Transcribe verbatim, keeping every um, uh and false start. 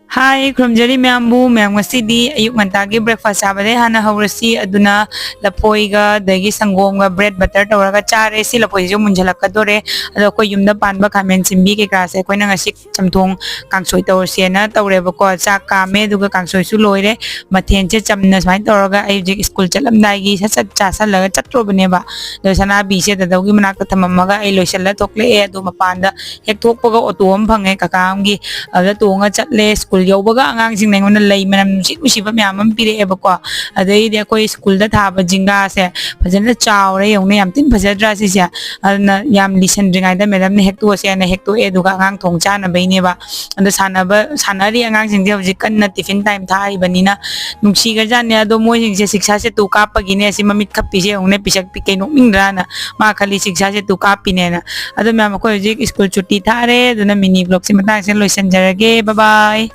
ꯍꯥꯏ, ꯈꯨꯔꯨꯝꯖꯔꯤ ꯃꯌꯥꯝꯕꯨ꯫ ꯃꯌꯥꯝ, ꯉꯁꯤꯗꯤ ꯑꯌꯨꯛ ꯉꯟꯇꯥꯒꯤ breakfast ꯆꯥꯕꯗꯩ ꯍꯥꯟꯅ ꯍꯧꯔꯁꯤ꯫ ꯑꯗꯨꯅ ꯂꯐꯣꯏꯒ ꯑꯗꯒꯤ ꯁꯪꯒꯣꯝꯒ bread butter ꯇꯧꯔꯒ ꯆꯥꯔꯦ꯫ ꯁꯤ ꯂꯐꯣꯏꯁꯤꯁꯨ ꯃꯨꯟꯖꯜꯂꯛꯀꯗꯣꯔꯦ꯫ ꯑꯗꯣ ꯑꯩꯈꯣꯏ ꯌꯨꯝꯗ ꯄꯥꯟꯕ ꯈꯥꯃꯦꯟ ꯁꯤꯟꯕꯤ ꯀꯩꯀꯥꯁꯦ ꯑꯩꯈꯣꯏꯅ ꯉꯁꯤ ꯆꯝꯊꯣꯡ ꯀꯥꯡꯁꯣꯏ ꯇꯧꯔꯁꯦꯅ ꯇꯧꯔꯦꯕꯀꯣ꯫ ꯆꯥꯛ ꯀꯥꯝꯃꯦ, ꯑꯗꯨꯒ ꯀꯥꯡꯁꯣꯏꯁꯨ ꯂꯣꯏꯔꯦ꯫ ꯃꯊꯦꯜꯁꯦ ꯆꯝꯅ ꯁꯨꯃꯥꯏꯅ ꯇꯧꯔꯒ ꯑꯩ ꯍꯧꯖꯤꯛ ꯁ꯭ꯀꯨꯜ ꯆꯠꯂꯝꯗꯥꯏꯒꯤ ꯁꯠ ꯁꯠ ꯆꯥꯁꯜꯂꯒ ꯆꯠꯇ꯭ꯔꯣꯕꯅꯦꯕ꯫ ꯑꯗꯣ ꯁꯅꯥꯕꯤꯁꯦ ꯗꯗꯧꯒꯤ ꯃꯅꯥꯛꯇ ꯊꯝꯃꯝꯃꯒ ꯑꯩ ꯂꯣꯏꯁꯤꯜꯂ ꯊꯣꯛꯂꯛꯑꯦ꯫ ꯑꯗꯣ ꯃꯄꯥꯟꯗ ꯍꯦꯛ ꯊꯣꯛꯄꯒ ꯑꯣꯇꯣ ꯑꯃ ꯐꯪꯉꯦ ꯀꯀꯥ ꯑꯃꯒꯤ, ꯑꯗꯨꯗ ꯇꯣꯡꯉ ꯆꯠꯂꯦ꯫ ꯁ꯭ꯀꯨꯜ ꯌꯧꯕꯒ ꯑꯉꯥꯡꯁꯤꯡꯅ ꯑꯩꯉꯣꯟꯗ ꯂꯩ ꯃꯅꯝ ꯅꯨꯡꯁꯤ ꯅꯨꯡꯁꯤꯕ ꯃꯌꯥꯝ ꯑꯃ ꯄꯤꯔꯛꯑꯦꯕꯀꯣ꯫ ꯑꯗꯩꯗꯤ ꯑꯩꯈꯣꯏ ꯁ꯭ꯀꯨꯜꯗ ꯊꯥꯕ ꯖꯤꯡꯒꯥꯁꯦ ꯐꯖꯅ ꯆꯥꯎꯔꯦ, ꯌꯦꯡꯉꯨꯅꯦ, ꯌꯥꯝ ꯊꯤꯅ ꯐꯖꯗ꯭ꯔꯥ ꯁꯤꯁꯦ? ꯑꯗꯨꯅ ꯌꯥꯝ ꯂꯤꯁꯟꯗ꯭ꯔꯤꯉꯩꯗ ꯃꯦꯗꯝꯅ ꯍꯦꯛꯇꯣꯛꯑꯁꯦꯅ ꯍꯦꯛꯇꯣꯛꯑꯦ, ꯑꯗꯨꯒ ꯑꯉꯥꯡ ꯊꯣꯡ ꯆꯥꯅꯕꯩꯅꯦꯕ꯫ ꯑꯗꯣ ꯁꯥꯟꯅꯕ ꯁꯥꯟꯅꯔꯤ ꯑꯉꯥꯡꯁꯤꯡꯁꯦ ꯍꯧꯖꯤꯛ ꯀꯟꯅ ꯇꯤꯐꯤꯟ ꯇꯥꯏꯝ ꯊꯥꯔꯤꯕꯅꯤꯅ ꯅꯨꯡꯁꯤꯈ꯭ꯔꯖꯥꯠꯅꯦ꯫ ꯑꯗꯣ ꯃꯣꯏꯁꯤꯡꯁꯦ ꯁꯤꯛꯁꯥ ꯁꯦꯠꯇꯨ ꯀꯥꯞꯄꯒꯤꯅꯦ꯫ ꯑꯁꯤ ꯃꯃꯤꯠ ꯈꯞꯄꯤꯁꯦ ꯌꯦꯡꯉꯨꯅꯦ, ꯄꯤꯁꯛ ꯄꯤꯛꯀꯩ ꯅꯣꯛꯅꯤꯡꯗ꯭ꯔꯥꯅ꯫ ꯃꯥ ꯈꯜꯂꯤ ꯁꯤꯛꯁꯥ ꯁꯦꯠꯇꯨ ꯀꯥꯞꯄꯤꯅꯦꯅ꯫ ꯑꯗꯣ ꯃꯌꯥꯝ, ꯑꯩꯈꯣꯏ ꯍꯧꯖꯤꯛ ꯁ꯭ꯀꯨꯜ ꯆꯨꯇꯤ ꯊꯥꯔꯦ꯫ ꯑꯗꯨꯅ ꯃꯤꯅꯤ ꯕ꯭ꯂꯣꯛꯁꯦ ꯃꯇꯥꯡꯁꯤꯗ ꯂꯣꯏꯁꯤꯟꯖꯔꯒꯦ꯫ ꯕꯥꯏ ꯕꯥꯏ꯫